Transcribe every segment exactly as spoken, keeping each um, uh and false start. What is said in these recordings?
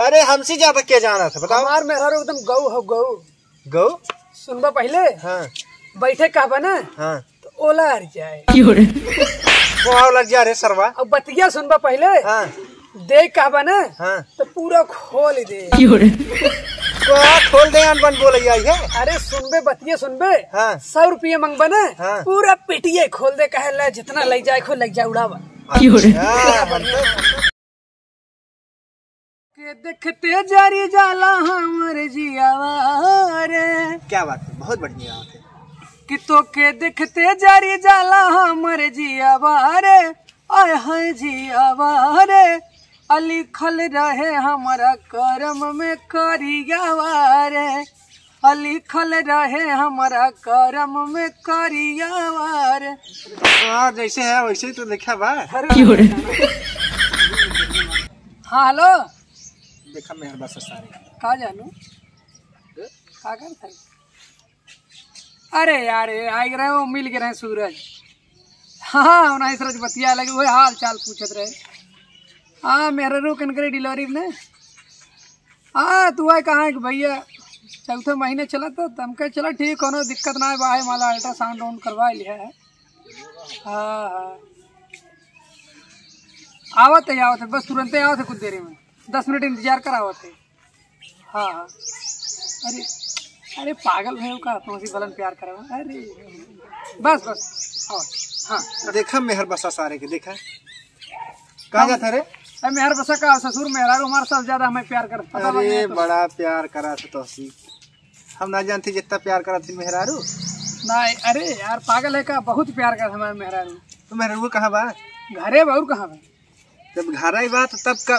अरे हमसे ज्यादा के जानत है, बताओ। हमार मेहरारू एकदम गऊ हो, गऊ। गऊ? सुनबा पहिले। हाँ। बैठे कहबा ना, हाँ। तो ओलार जाए। क्यों रे? तो ओलार जा रे सरवा। अब बतिया सुनबा पहिले। हाँ। दे कहबा ना, हाँ। तो पूरा खोल दे। क्यों रे? तो आ खोल दे, अनबन बोले आई है। अरे सुनबे, बतिया सुनबे। हाँ। सौ रुपये मंगबा ना, हाँ। पूरा पेटिये खोल दे, कहे ले जितना ले जाए, खोल ले जाए, उड़ावा। क्यों रे? अच्छा, हम तो के देखते जारी जाला हमर जियावा रे। क्या बात है, बहुत बढ़िया बात है। कि तोके देखते जारी जाला हमर जियावा रे, आय हाय जियावा रे, आ लिखल रहे हमरा करम में करियावा रे। आ लिखल रहे हमरा करम में करियावा रे। हाँ, जैसे है वैसे ही तो लिखा बा। अरे क्यों रे? हाँ, हेलो। देखा मेहर बसा सारे। का जानू? का करत है? अरे यार, ये आइ रहे हो, मिल गए रहे सूरज। हाँ, उन्हें सूरज बतिया लगे, वही हाल चाल पूछत रहे। हाँ, मेहरारू कन करे डिलीवरी में। हाँ, तू आए कहाँ है कि भैया, चौथे महीने चला तो, तो हम कहे, "चला ठीक, कोनो दिक्कत ना है, बाहे माला अल्ट्रासाउंड वाउंड करवा लिया है।" हाँ, हाँ। आवत है, आवत है, बस तुरंते आवत है, कुछ देरी में, दस मिनट इंतजार करावत है। हाँ, हाँ। अरे, अरे पागल है का, तुमसे भलन प्यार करवा। अरे, बस, बस, आवत। हाँ। देखा मेहर बसा सारे के, देखा। कहाँ जाता रे? अरे मेहर बसा का ससुर मेहरारू हमारे साथ ज्यादा हमें प्यार कर, पता अरे बा नहीं तो। बड़ा प्यार करा था तोहसी। हम ना जानते जितना प्यार करा थी मेहरारू। नहीं, अरे यार पागल है का, बहुत प्यार कर हमारे मेहरारू। तो मेहरारू कहाँ बा? घरे बा, और कहाँ बा? जब घर आई बा तो तब का,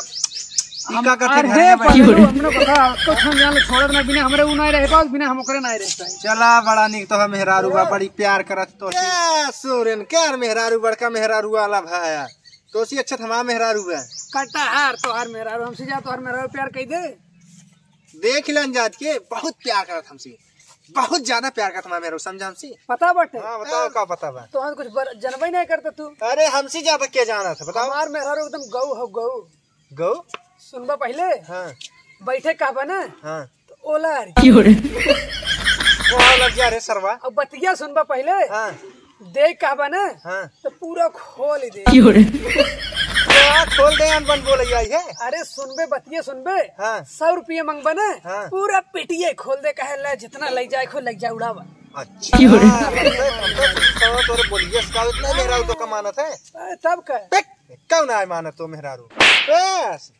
ई हम का करते अरे घर में बैठ के? पगलू, हमने पता, कुछ हम जान ले छोड़त ना, बिना हमरे ऊ नहीं रह पाओ, बिना हम ओकरे नहीं रह पाए। चला बड़ा निक तो है मेहरारू बा, बड़ी प्यार करत तो। क्या सोरेन, क्या मेहरारू, बड़का मेहरारू वाला भाया। तोसी अच्छा थमा मेहरारू बा। कटहर तोहार मेहरारू, हमसे जा तोहार मेहरारू प्यार कई दे। देख लन जात के, बहुत प्यार करत हमसे, बहुत ज्यादा प्यार करत हमार मेहरारू, समझा हमसे। पता बाटे? हाँ, बताओ, हाँ। का पता बा? तो हम कुछ बर-, जनबे नहीं करता तू। अरे, हमसे ज्यादा के जानत है, बताओ। हमार मेहरारू एकदम गऊ हो, गऊ। गऊ? सुनबा पहिले। हाँ। बैठे कहबा ना, हाँ। तो ओलार। क्यों रे? तो लग जा रे सरवा। अब बतिया सुनबा पहिले। हाँ। दे कहबा ना, हाँ। तो पूरा खोल दे। क्यों रे? क्या खोल दे, अनबन बोले आई है। अरे सुनबे, बतिया सुनबे। हाँ। सौ रुपये मंगबा ना, हाँ। पूरा पेटिये खोल दे, कहे ले जितना ले जाए, खोल ले जा, उड़ावा। अच्छा। क्यों रे? हम तो, हम तो, तो तोरे बोलिए इसका इतना मेहरारू तो कमानत है। अरे तब का? देख, कौन आए मानत तो मेहरारू? बस,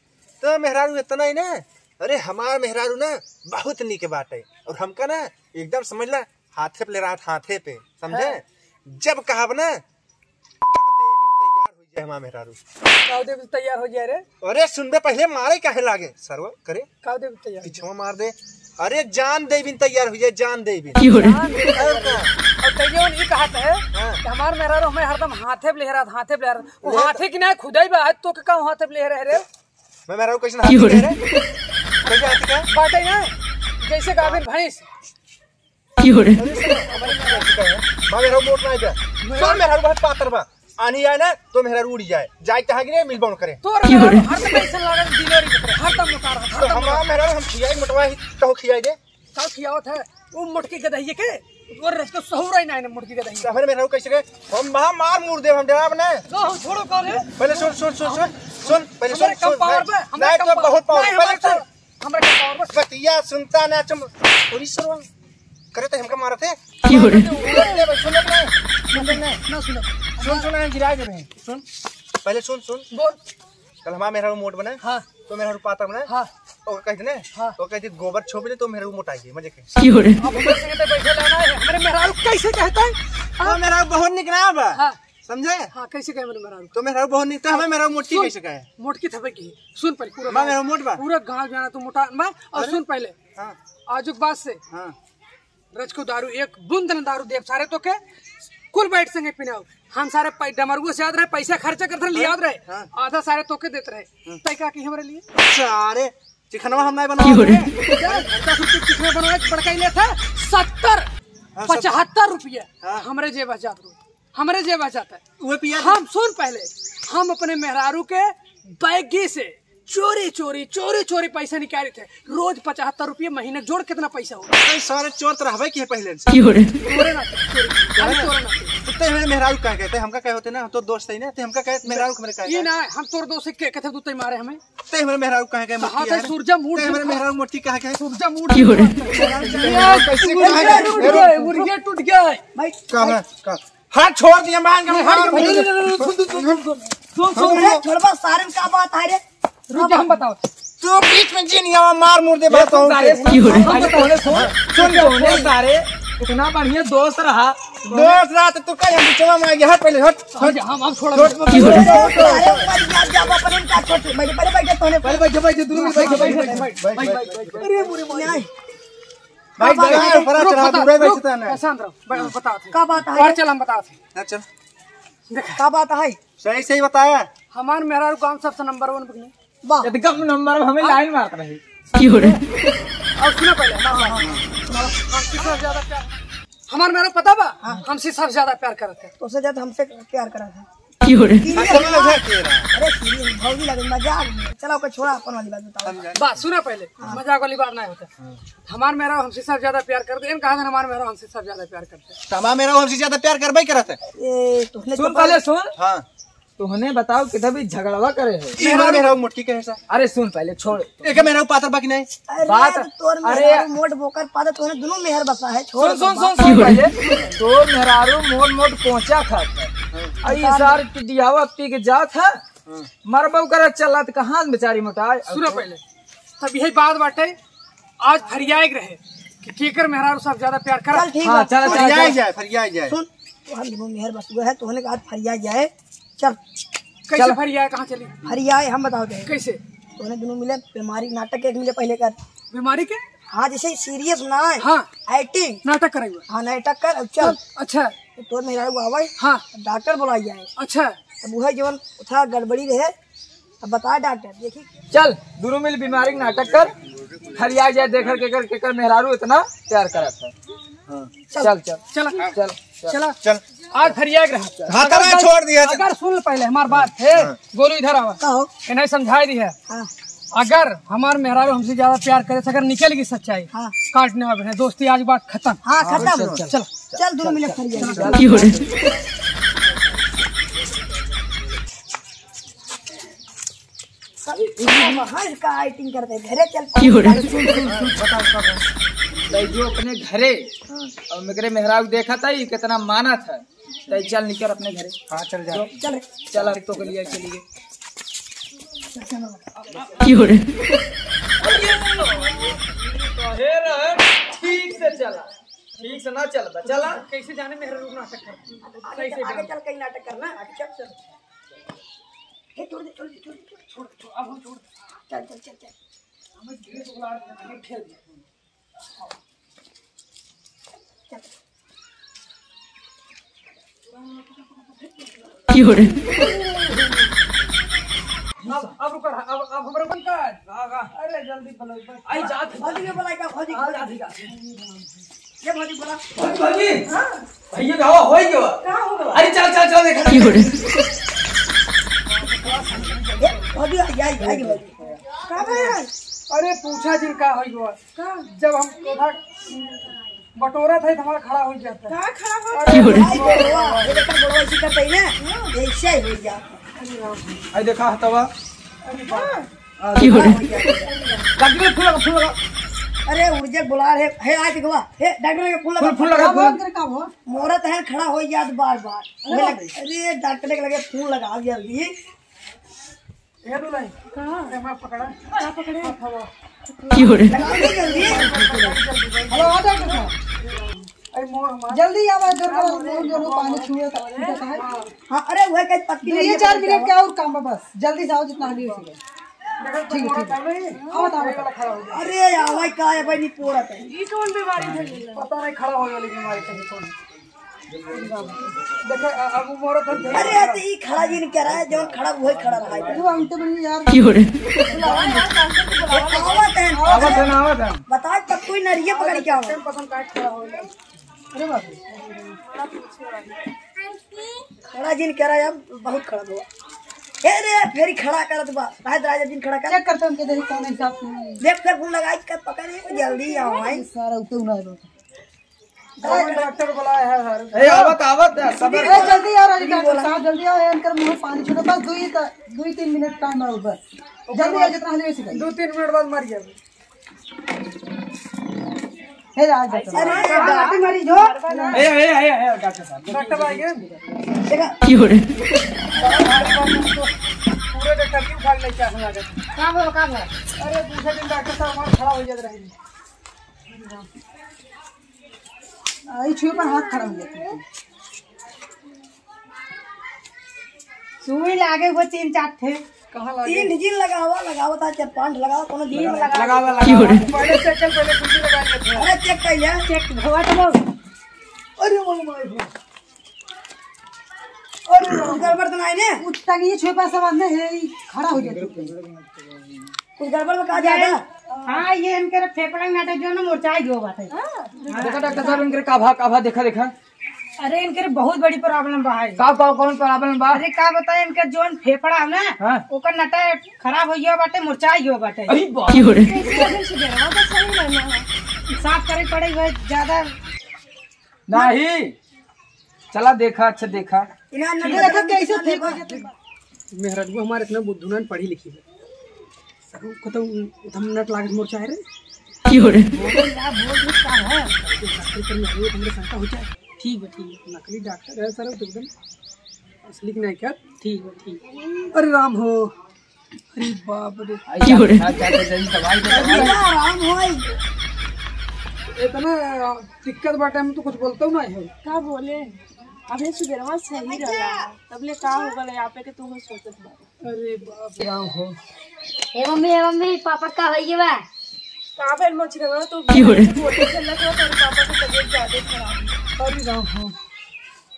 तो मेहरारू इतना ही ना। अरे हमार मेहरारू ना बहुत नीक बाटे, और हमका ना एकदम समझ ला हाथे पे ले रहा, हाथे पे, समझे? हाँ। जब कहब ना तब देबिन तैयार हो जाए हमार मेहरारू। का देबिन तैयार हो जाए रे? अरे सुनबे पहिले, मारे काहे लागे सरवा करे? का देबिन तैयार हो जाए? पिछवा मार दे। अरे जान देबिन तैयार हो जाए, जान देबिन। क्यों रे? जान देबिन तैयार हो जाए। और तैयार ई कहत है हाँ। कि हमार मेहरारू हमें हरदम हाथे पे ले रहा, हाथे पे ले रहा। वो ले हाथे की ना खुदाई बा, आज तो के का हाथे पे ले रहे रे? मैं मेहरारू कैसे हाथ क्यों रे? ले रहे? कैसे हाथ का? बाटे ना, जैसे गाभिन भैंस। क्यों रे? अरे सुनो, हमारे मेहरारू कैसे है? मैं मेहरारू मोट नहीं बा। सुन मेहरारू बहुत पातर बा। आनी आए ना, तो मेहरारू उड़ी जाए। जाए कहाँ गिरे, मिल बाउंड करे। तोर क्यों रे? मेहरारू हरदम ऐसे लागल डिलीवरी के तरह, हरदम उतार, तो हरदम हमारा उतार। मेहरारू हम खियाई मोटवा ही, तो खियाई दे। का खियावत है? वो मोटकी गदहिये के? तोर रस के सहूर ही ना है मोटकी गदहिये। तो हमारे मेहरारू कैसे के? हम वहाँ मार मुड़ दे, हम डराब ना। तो हम छोड़ो कॉल है। पहले सुन, सुन, सुन, सुन, सुन, पहले हमारे सुन, कम सुन, पावर नहीं, पे, हमारे नहीं, कम तो पावर। बहुत पावर। नहीं, पहले हमारे सुन। कम, हमारे कम पावर बस। बतिया सुनता ना, चुम, थोड़ी सुन। करे तो हमका मारत है। क्यों रे? सुन ले भाई, सुन ले कि नहीं? सुन ले कि नहीं? ना सुनो। सुन, सुन, गिरा दे भाई। सुन, पहले सुन, सुन। बोल। कल हमारा मेहरारू मोट बना, हाँ। तो मेहरारू पातर बना, हाँ। ओकर कह देने, हाँ। तो कह दे गोबर छोप ले तो मेहरारू मोटा गई, मजे के। क्यों रे? अब हमारे संगे तो बैठे रहना है, हमारे मेहरारू कैसे कहता है? तो हाँ। मेहरारू बहुत निक ना बा, हाँ। समझे? हाँ, कैसे कहे मेरे मेहरारू? तो मेहरारू बहुत निक, तो हमारे मेहरारू मोटकी सुन, कैसे कहे? मोटकी थपे की, सुन पहले पूरा हमारे गाँव, मेहरारू मोट बा। पूरा गाँव जाना तू मोटा बा, और अरे? सुन पहले, हाँ। आजुक बाद से, हाँ। रजको दारू एक बूंद न दारू देब सारे तोके, कुल बैठ संगे पिनाओ। हम सारे पै-, डमरुओ से याद रहे, पैसा खर्चा करत रहे, लियावत रहे, हाँ। आधा सारे तोके देत रहे। हाँ। तै का की हमरे लिए? सारे चिकनवा हम नहीं बनाओ। क्यों रे? दस रुपये चिकना बनवा के बड़का ही लेत है, सत्तर, हाँ, सत्तर। पचहत्तर रुपये हाँ। हमरे जेब जात रो, हमरे जेब जाता है। वो पिया हम सुन पहले, हम अपने मेहरारू के बैगी से चोरी चोरी, चोरी चोरी पैसा निकाले थे। रोज पचहत्तर रुपये महीना, जोड़ कितना पैसा हो? अरे सारे चोर तो रहबे की है पहले से। क्यों रे? तोरे ना, चोरी। अरे तोरे ना। तो ते हमरे मेहरारू कहाँ गए? ते हमका कहे होते ना, हम तो दोस्त है ना, ते हमका कहे मेहरारू हमरे कहे ये गए? ना, हम तोर दोस्त के कथे तू ते मारे हमें। ते हमरे मेहरारू कहाँ गए? कहा मोटी था है ना? सूरजा मूड ते हमरे मेहरारू मोटी कहाँ गए? सूरजा मूड क्यों रे? ये कैसे मुर्गा कहाँ गए? टूट गया, मुर्गा टूट गया। भाई, कहाँ? कहाँ? हाथ छोड़ दिया, मान के नहीं, मार हाथ दिया। सुन, सुन, सुन, सुन, सुन, सुन, सुन। अरे, छोड़बा, सारे में का बात है रे? रुक जा, हम बताओ। तू बीच में जिन यहाँ मार मुर्दे ये बात सुन हो सारे, के। सुन, सुन, सुन, सुन, सुन, सुन, सारे, इतना बढ़िया दोस्त रहा। दोस्त रहा तो तू कहीं हम बिचवा में आ गया, हट पहले, हट, हट। हम, हम, हम छोड़ छोड़, दे। छोड़, छोड़, छोड़। अरे, ऊपर जा, जा, अपने का छोड़, बैठ, बैठ, बैठ, तोने पहले बैठ, बैठ, बैठ, बैठ, बैठ, बैठ, बैठ, बैठ, बैठ, बैठ, बैठ। अरे, मुरे माई। नहीं। भाई, का बात भाई, है? ऊपर आ रुक, चढ़ा, बता, बुरा भाई रुक, चेता ना। शांत रहो, ब-, बताओ थे। का बात है? और चल, हम बताओ थे। हाँ, चल। देख। का बात है? सही, सही बताया। हमार मेहरारू गाँव सबसे नंबर वन बिकनी। वाह। एकदम नंबर, हमें हाँ। लाइन मारत रही। क्यों रे? और सुनो पहले, हमार बात। हमसे सबसे ज्यादा प्यार, हमार मेहरारू पता बा? हाँ। हमसे सबसे ज्यादा प्यार करत है। तो उससे ज्यादा हमसे प्यार करत है। क्यों रे? सीरियस अच्छा, ना। मजाक के रहा। अरे सीरियस, भौजी लगे, मजाक में। चला, ओके छोड़ा, अपन वाली बात बताओ। हम जाने। बात सुना पहले, हाँ। मजाक वाली बात ना होता। हाँ। हमार मेहरारू हमसे सब ज्यादा प्यार करत है, कहा था हमार मेहरारू हमसे सब ज्यादा प्यार करत है। तो हमार मेहरारू हमसे ज्यादा प्यार करबे करत है। ए, तोहने सुन तो पहले सुन। हाँ। तोहने बताओ कितना भी झगड़वा करे है। ये हमार मेहरारू मोटकी कहे सा। अरे सुन पहले, छोड़। एक मेहरारू पातर बाकी नहीं। अरे बात, तोर अरे मेहरारू मोट बोकर पातर, तोहने दोनों मेहर बसा है, छोड़ सुन, सुन, सुन, सुन पहले। तोर मेहरारू मोट मोट कोचा खात है। हाँ। अरे सार टिडियावा पी के जात है। हाँ। मरबो करे चलत कहाँ बेचारी मोटाए। सुनो पहले, तब यही बात बाटे, आज फरियाए के रहे कि केकर मेहरारू सब ज्यादा प्यार करत। चल ठीक हाँ, बा। चल, चल, फरियाए चल। जाए, फरियाए जाए। सुन, तो हम दोनों मेहर बस हुए है, तो होने का आज फरियाए जाए। चल। कैसे चल। फरियाए, कहाँ चली? फरियाए हम बताओ दे। कैसे? तो होने दोनों मिले, बीमारी नाटक एक मिले पहले कर। बीमारी के? हाँ, जैसे सीरियस ना है। हाँ। एक्टिंग। नाटक करेगा। हाँ, नाटक कर, अब चल। चल, अच्छा। तो तोर मेहरारू आवे। हाँ। डॉक्टर बुलाई जाए। अच्छा। अब वह जवन था गड़बड़ी रहे, अब बता डॉक्टर, देखी। चल, दोनों मिल बीमारी के नाटक कर, फरिया जाए, देख केकर, केकर मेहरारू इतना प्यार करत है। हाँ। चल, चल, चल। चल, चल। चला। चल। आज फरिया के रहा। हाँ, अगर तब छोड़ दिया। अगर सुन पहले हमार बात है, हाँ। गोलू इधर आवा। का हो? इन्हें समझाई दी है। हाँ। अगर हमार मेहरारू हमसे ज्यादा प्यार करे, अगर निकल गई सच्चाई, हाँ। काटने वाले हैं, दोस्ती आज बात खत्म। हाँ, खत्म। चल, चल। चल, दोनों मिले फरिया। चल। की हो रे? अरे, इतना महज का एक्टिंग करते, घरे चल। की हो रे? अरे, सुन, सुन, सुन, बता, बता, बता। तै जो अपने घरे हाँ। और मेरे मेहरारू देखा था, ये कितना माना था। तै चल निकल अपने घरे। हाँ, चल जा। जो, चल रे। चल, अब तो के लिए चलिए। की हो रे? अरे, रहे, ठीक से चला। ठीक से ना चलता, चला। कैसे जाने मेहरारू नाटक कर। आगे चल, आगे चल, कहीं नाटक करना। आगे चल, चल। हे, छोड़ दे, छोड़ दे, छोड़ दे, छोड़ दे। छोड़, छोड़, अब हम छोड़ दे। चल, चल, चल, चल। हमें गिरे तो उलाड़ के हमें ठेल दिया। चल। की हो रे? अब, अब रुका, अब, अब हमरे बन का है? हाँ, हाँ। अरे, जल्दी बुलाओ, बस। आई, जात है। भौजी के बुलाई का, भौजी के। हाँ, जात है, जात है। ये भौजी बुला। भौजी, भौजी। हाँ। भैया, का हुआ? होई गवा? का हो गवा? अरे, चल, चल, चल, देखा। की हो रे? ये भौजी, आई, आई, आई, भौजी। का भैया? अरे, पूछा जिन का होई गवा? का? जब हम कोठा बटोरा था, तो हमारा खड़ा हो जाता है। का खड़ा हो? अरे, की हो रे? भाई, गोड़वा, ये देखा, गोड़वा इसी करता ही ना, ऐसे ही हो गया। आई देखा हथवा। अरे, हाँ। की हो रे? डॉक्टर के फूल लगा, फूल लगा। अरे, उर्जे बुला रहे, हे, आ देखवा, हे, डॉक्टर के फूल लगा, फूल, फूल लगा, फूल। का भवा? मोरा तहन खड़ा हो जात बार बार। अरे, अरे, डॉक्टर के लगे फूल लगा जल्दी। ए दुलाई। कहाँ? ए, मैं पकड़ा। क्या पकड़े? हाथ हवा। की हो रे? लगा दे जल्दी। हेलो, आ डॉक्टर साहब। अरे, मोर हमार। जल्दी आवा, इधर का, मोर जो पानी छुए का, छूटा है। हाँ, अरे, वह कहीं पक्की दो नहीं ये है, चार पकड़ मिनट के। का और काम बा बस। जल्दी से आओ, जितना भी हो सके। ठीक है, ठीक है। आओ, आओ। अरे, आवाज का है भाई, नहीं पोरत है। ये कौन बीमारी है? पता नहीं, खड़ा हो गया, लेकिन हमारे कहीं कौन। देखो, अ-, अब वो मोरो धर दे। अरे, तो ई खड़ा जी ने कह रहा है, जौन खड़ा वही खड़ा रहा है। वो हम तो बनी यार। की हो रे? बुलावा यार, डॉक्टर को बुलावा। आवत है। आवत है ना, आवत है। बता, तब कोई नरिये पकड़ के आवा। पसंद का खड़ा हो गया। अरे बाप रे। खड़ा जी ने कह रहा है, अब बहुत खड़ा हुआ। ए रे, फेरी खड़ा करत बा। राज, राजा दिन खड़ा कर। चेक करते हम के देखी कौन हिसाब से। देख, फेर फोन लगाई कर पकड़, जल्दी आओ, आई। सारा उते उना है। डॉक्टर बुलाया है, सर। ए, आवत, आवत, सबर ए, जल्दी आओ, राजू डॉक्टर साहब, जल्दी आओ, इनकर मुंह पानी छोड़ो, बस दो ही त-, दो ही तीन मिनट टाइम है, बस। जल्दी आओ, जितना जल्दी हो सके। दो तीन मिनट बाद मर जाओ। हे राज डॉक्टर। अरे, डॉक्टर मरीज हो। ए, ए, ए, ए, डॉक्टर साहब। डॉक्टर भाई के? देखा। की हो रे? पूरे डॉक्टर की उठा के लेके आने लगे। का हो, का हो? अरे, दूसरे दिन डॉक्टर साहब वहाँ खड़ा हो जाते रहे। आ, ई छुए पर हाथ खड़ा हो जाता है। सुई लागे हुए तीन चार ठे। कहाँ लागे? तीन जिन लगावा, लगावा था, चार पाँच लगावा, कोनो जिन लगा, लगावा। लगावा, लगावा। पहले चेक कर, पहले सुई लगा लेते हैं। अरे चेक कर लिया। चेक हुआ तो बोल। अरे वो माय गॉड। अरे राम। गड़बड़ तो नहीं ने? उतना ये छुए पर सब आदमी है, ई खड़ा हो जाता है। कुछ गड़बड़ में का ज्यादा? हाँ, ये इनके फेफड़ा नाटे जो ना मोटाई जो बात है। हाँ। देखा डॉक्टर साहब, इनके का भा, का भा, देखा, देखा। अरे, इनके बहुत बड़ी प्रॉब्लम बा है। का, का, कौन प्रॉब्लम बा? अरे, का बताए, इनके जोन फेफड़ा है ना, हाँ। ओकर नटा खराब हो गया बाटे, मुरझाई गया बाटे। अरे बाप। की हो रे? साफ करे पड़े हुए ज्यादा। नहीं, चला देखा, अच्छा देखा। इन्हें अंदर देखा, देखा, कैसे ठीक हो जाते। मेहरारू हमारे इतना बुद्धू ना पढ़ी लिखी है। सर, को तो उधम नट लागत मोर चाहे रे। की हो रे? बोल ना, बोल भी का है? डॉक्टर पर मेहरारू हमरे शंका हो जाए। ठीक बा, ठीक बा। नकली डॉक्टर है सर, तो एकदम असली की नहीं क्या? ठीक बा, ठीक। अरे राम हो, अरे बाप रे। की हो रे? अरे राम हो। इतना दिक्कत बाटे, हम तो कुछ बोलते नहीं है। का बोले? अबे सुबेरवा सही रहला, तबले का हो गल यहाँ पे के तू सोचत बा। अरे बाप रे, राम हो। ए मम्मी, ए मम्मी, पापा का होइए बा? का भेल मछरवा, तू की हो रे? गोटी खेलत हो, तेरे पापा की तबीयत ज्यादा खराब है। अरे राम हो,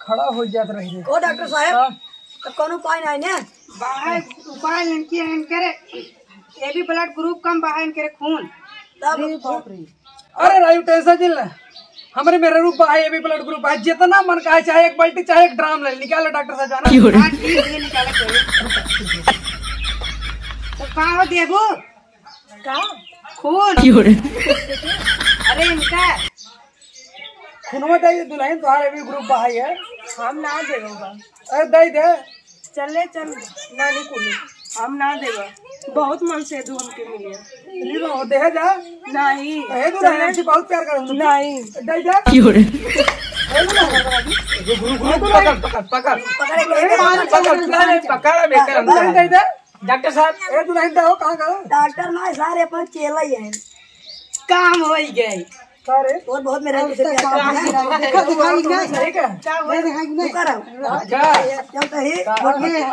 खड़ा हो जात रही रे। ओ डॉक्टर साहब, हाँ। तो कौन उपाय नहीं ने? बाहर उपाय इनके, इनके रे, एबी ब्लड ग्रुप कम बा इनके रे खून। तब अरे बाप रे। अरे राजू, टेंशन जिन ले। हमरे मेहरारू बा है, एबी ब्लड ग्रुप है, जितना मन का है, चाहे एक बाल्टी, चाहे एक ड्राम ले, निकाल लो डॉक्टर साहब, जाना। की हो रे? हाँ, ठीक है, निकालो, कोई। तो का हो देबू? का? खून। की हो रे? अरे इनका। खूनवा दे दे दुल्हन, तोहार एबी ग्रुप बा है। हम ना देबो बा। अरे दे दे। चले चल, नानी कुली, हम ना देबा। बहुत मन से दू हमके मिलिया। ली रहो, देहे जा। नहीं। कहे दो ना, चले। हमसे बहुत प्यार करो तुम। नहीं। दे जा। की हो रे? दे दो ना। ये गुरु, गुरु, पकड़, पकड़, पकड़। पकड़, पकड़, पकड़, पकड़, पकड़, पकड़। दे दे। डॉक्टर साहब। ए, दुल्हन दे हो, कहाँ का? डॉक्टर ना, सारे अपन चेला ही हैं। काम हो ही गए। का रे? और बहुत मेरा अब से तक प्यार काम करता है। नहीं रहा। देखा, दिखाई नहीं। सही का? क्या हुआ? ये दिखाई नहीं। तू कर रहा। अच्छा। जब तो ही अब, अब,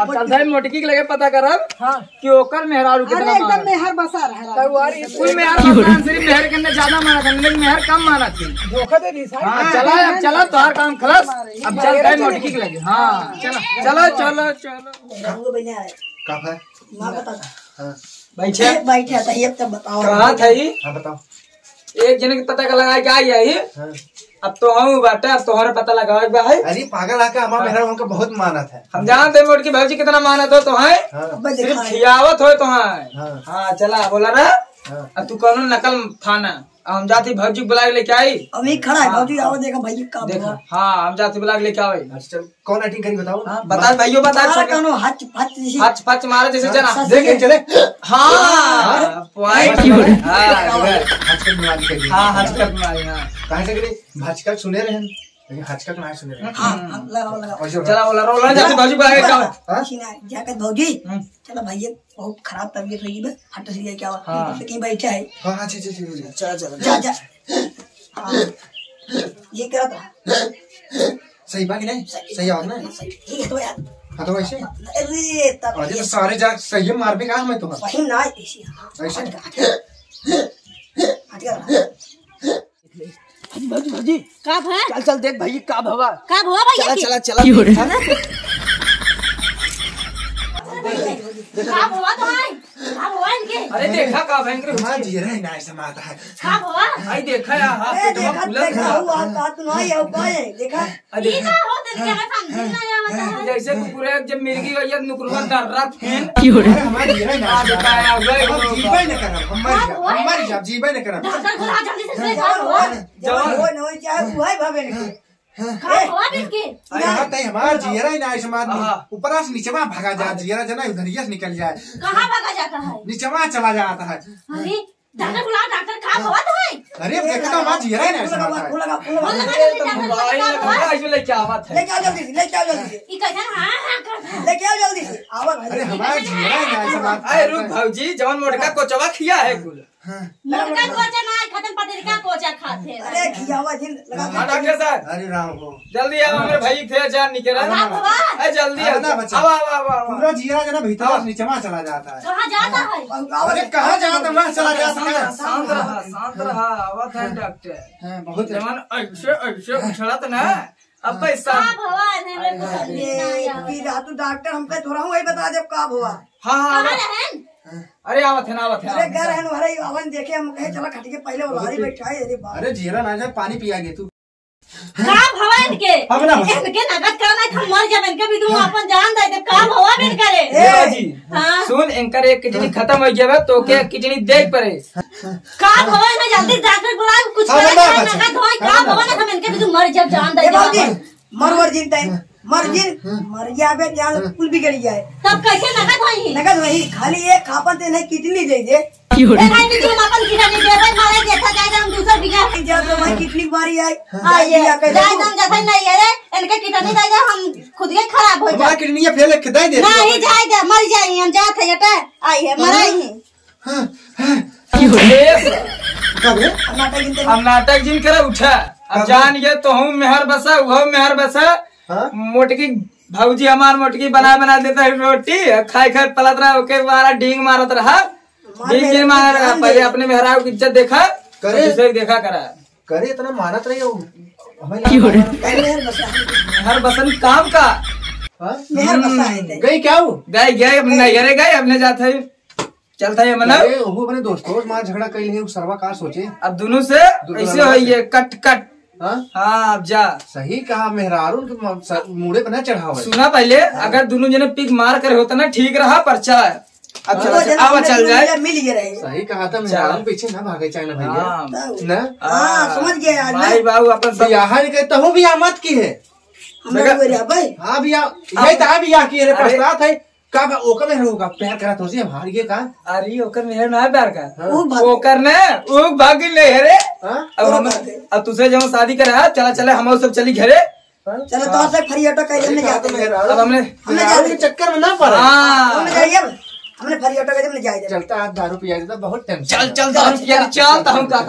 अब चलता है मोटकी के लगे पता करब हाँ। कि ओकर मेहरारू अरे, कितना एकदम मार। मेहर बसा रहा है। तब यार, ये कुल मेहर बसा, सिर्फ मेहर के अंदर ज्यादा मारा था, लेकिन मेहर कम मारा थी। धोखा दे दी साहब। हाँ, चला, अब चला, तोहार काम खलास। अब चलता है मोटकी के लगे। हाँ, चला, चला, चला, चला। रंग बनिया है। का है? माँ बता। हाँ। बैठे। बैठे, तो ये तो बताओ। कहा था ये? हाँ, बताओ। एक जने के पता का लगा के आई है। हाँ। अब तो हम बाटे, अब तोहरे पता लगावे के बा है। अरे पागल आके हमारा हाँ। मेहरा हमको बहुत मानत है। हम जानते हैं मोटकी भौजी कितना मानत हो तो है। हाँ। अब सिर्फ दिखाए। खियावत हो तो है। हाँ। हाँ, चला बोला रहा। हाँ। अब तू कौनो नकल फाना। अब हम जाती भौजी बुला के लेके आई। अभी खड़ा है, हाँ, भौजी, हाँ। आओ, देखो भैया, का देखो, बुआ। हाँ, हम जाती बुला के लेके आवे। अच्छा, चल, कौन एक्टिंग करी, बताओ। हाँ, बता, भाइयों, बता, सारा सब। कानो हच पच जैसी। हच पच मारे जैसे हाँ, जना। देख, देख, चले। हाँ, हाँ। पॉइंट। हाँ, हाँ, हच पच मारी करी। हाँ, हच पच मारी, हाँ। कहाँ से करी? भचकल सुने रहे हैं। लेकिन हचकत ना सुने रहे। हाँ, हाँ, लगाओ, लगाओ। और जो चला, बोला, रोला, जाके भौजी बुला के हाँ, आओ। हाँ? किसी ना, जाके भौजी, हम्म। चला भैया, बहुत खराब तबीयत होई बे, हट से लेके आवा। हाँ। तो कहीं बैठा है। हाँ, हाँ, जी, जी, जी, जी। चला, चला, जा, जा। हाँ। ये क्या था? सही बा कि नहीं? सही। सही आवाज ना? सही। ठीक है, तो यार। हाँ, तो वैसे? अरे, तब अरे, ये तो सारे जा सही मार भी कहाँ मैं तुम्हें? सही ना, ऐसी, हाँ। ऐसे? हट, हट, हट। हट, हट। भौजी, भौजी, भौजी। का भा? चल, चल, देख भाई, का भवा? का भवा भैया चला, की? चला, चला, की हो रे? देखा ना? का भवा तो है? का भवा इनके? अरे, देखा का भयंकर हाँ, जी, रहे ना, ऐसा माता है। का भवा? आई देखा यार, हाँ, ए, पेटवा देखा, फूलल देखा, था। हुआ, का तू नहीं है, का है? देखा? अरे, ई का होत क्या समझ में नहीं आवता है? जैसे कुकुर है, जब मिर्गी हो या नुकरवा दर्रा फेन। क्यों रे? अरे, हमार जीवे ना। आ, बताया, वही हम होगा। जीवे न करब, हम मर का जाब, हुआ हम मर है? जाब, जीवे न करब। डॉक्टर बुला जल्दी से, का हुआ? जवान। वो न होई, चाहे हुआ ही भावे नहीं। हाँ। का हुआ बिन के? अरे हाँ, तई हमार जियरा ही ना ऐसे मार हाँ। ऊपरा से नीचवा भागा जा, हाँ। जियरा जना उधरिया से निकल जाए। कहाँ भागा जाता है? नीचवा चला जाता है। अरे, डॉक्टर बुलाओ, डॉक्टर, का होत है? अरे, देखो तो हमार जियरा ही ना ऐसे मार है। फूल लगा, फूल लगा, फूल लगा। फूल लगा, जल्दी डॉक्टर बुलाओ, भाई, डॉक्टर बुलाओ। लगा, जो लेके आवत है। लेके आओ जल्दी से, लेके आओ जल्दी से। ई कैसन हाँ, हाँ करत है? लेके आओ जल्दी से। आवा भाई। अरे, हमार जियरा ही ना ऐसे मार अरे, रुक भौजी, जवन मोटका कोचवा खिया है कुल। हाँ। मोटका कोचा ना, खतन पतरिका कोचा खात है। अरे, खियावा जिन लगा हाँ, डॉक्टर साहब। अरे, राम हो। जल्दी आओ, हमरे भाई थे जान निकल रहा। हाँ, बाबा। अरे, जल्दी आओ। हाँ, ना, बच्चा। आवा, आवा, आवा, आवा। पूरा जियरा जना भीतर हाँ। नीचवा चला जाता है। कहाँ जाता है? अरे, कहाँ जाता है? वहाँ चला जाता है। शांत रहा, शांत रहा, आवत है डॉक्टर। हाँ, बहुत जवान ऐसे, ऐसे उछलत ना, अब हाँ। पैसा। का भवा, इन्हें मेरे को समझ में ना आया। अरे, पी जा तू डॉक्टर, हमके थोड़ा हूँ वही बता दे का भवा। हाँ, हाँ, कहाँ हाँ। रहन? अरे, आवत है ना, आवत है, अरे, आवत है। घर रहन, वहरे आवन देखे, हम कहे, चला खटिके पहले उलारी बैठा है, अरे बाप। अरे, जियरा ना जाए, पानी पिया गे तू। का भवा इनके? अब ना बचा। इनके नगद का नहीं, हम मर जाब, इनके भी दूँ, हाँ। अपन जान दे दे, का भवा इनके रे? ए, जी, हाँ। सुन, इनकर एक किडनी खतम हो गया बा, तो के हाँ। किडनी दे पड़े। का भवा इन्हें जल्दी डॉक्टर बुलाओ, कुछ अब करे ना का बचा। नगद होई, का अब ना भवा बचा। ना, हम इनके भी दूँ, मर जाब, जान दे ए, दे। बाबूजी, मर वर जिन तय, मर जिन, मर जाबे, जान कुल बिगड़ जाए। तब कैसे नगद होई? नगद वही, खाली एक खापन ते नहीं किडनी दे दे। ए भाई, तो हम अपन किडनी दे दे, मारे देखा जाए, हम दूसर बिगड़ नहीं जा तो भाई किडनी मारी आए। हाँ, ये, जाए दम जैसे नहीं है रे, इनके किडनी दे दे, हम खुद के खराब हो हमारा जाए। किडनी ये फेल है, दे दे। नहीं, जाए दे, मर जाए, हम जात है, ये पे आई है, मरा ही। हाँ, हाँ। ए, का बे? अब नाटक जिन करे। अब नाटक जिन करे, उठा। अब का बे? जान ये तो हूँ मेहर बसा, वो मेहर बसा। हाँ? मोटकी भौजी हमार मोटकी बना बना देता है रोटी, खाए खाए पलत रहा, ओके मारा डींग मारत रहा। मार डींग मेरे डींग मारत रहा। जान पहले दे। अपने मेहरारू की इज्जत देखा, करे। दूसरे की देखा करा। करे इतना मानत रही हो। हमें क्यों रे? लगा मेहर बसा। मेहर बसन काम का? हाँ? मेहर बसा है हम्म। ते। गई क्या वो? गए, गए, अपने गए। नैहरे गए, अपने जात है। चलता है मतलब? अरे, वो अपने दोस्तों से मार झगड़ा कर लिए, वो सरवा का सोचे? अब दोनों से दोनों ऐसे लगा होई से। ये कट कट। हाँ? हाँ, अब जा। सही कहा, मेहरारू के म-, स-, मूड़े पे ना चढ़ावे। सुना पहले, हाँ। अगर दोनों जने पिक मार करे होता ना, ठीक रहा, पर चला। अब वो चला, जना आवा, हमने चल दोनों जाए। मिल, मिल गए रहे। सही कहा था, चला। मेहरारू पीछे ना भागे, चाहे ना भैया। हाँ। ना? हाँ, समझ गया यार, ना? भाई बाबू अपन सब बियाह नहीं करे, तहु बियाह मत की है। हम लोग बोले, भाई। हाँ भैया, यही अब तो बियाह की है, अरे। पछतात है। का बा, ओकर मेहर होगा, प्यार करत हो जी, हम हार गए का? अरे, ओकर मेहर ना है प्यार का। हाँ। वो भाग ओकर ने, वो भागी ले है रे। हाँ? अब वो हम, भाग गए। अब तुझसे जब शादी करे, हाँ, चला, चला, हम सब चली घरे। हाँ? चलो, तो हाँ। से फरियाटो कह दे, हमने सही कहा जाते तो हैं। मेहरारू, अब हमने हमने मेहरारू जाते के हैं। चक्कर में ना पड़े। हाँ। हमने जाइए, हमने फरियाटो कह दे, हमने जाए दे। चलता हाथ दारू पिया देता, बहुत टेंशन चल, है। चल, दारू पिया दे, चल, तो हम का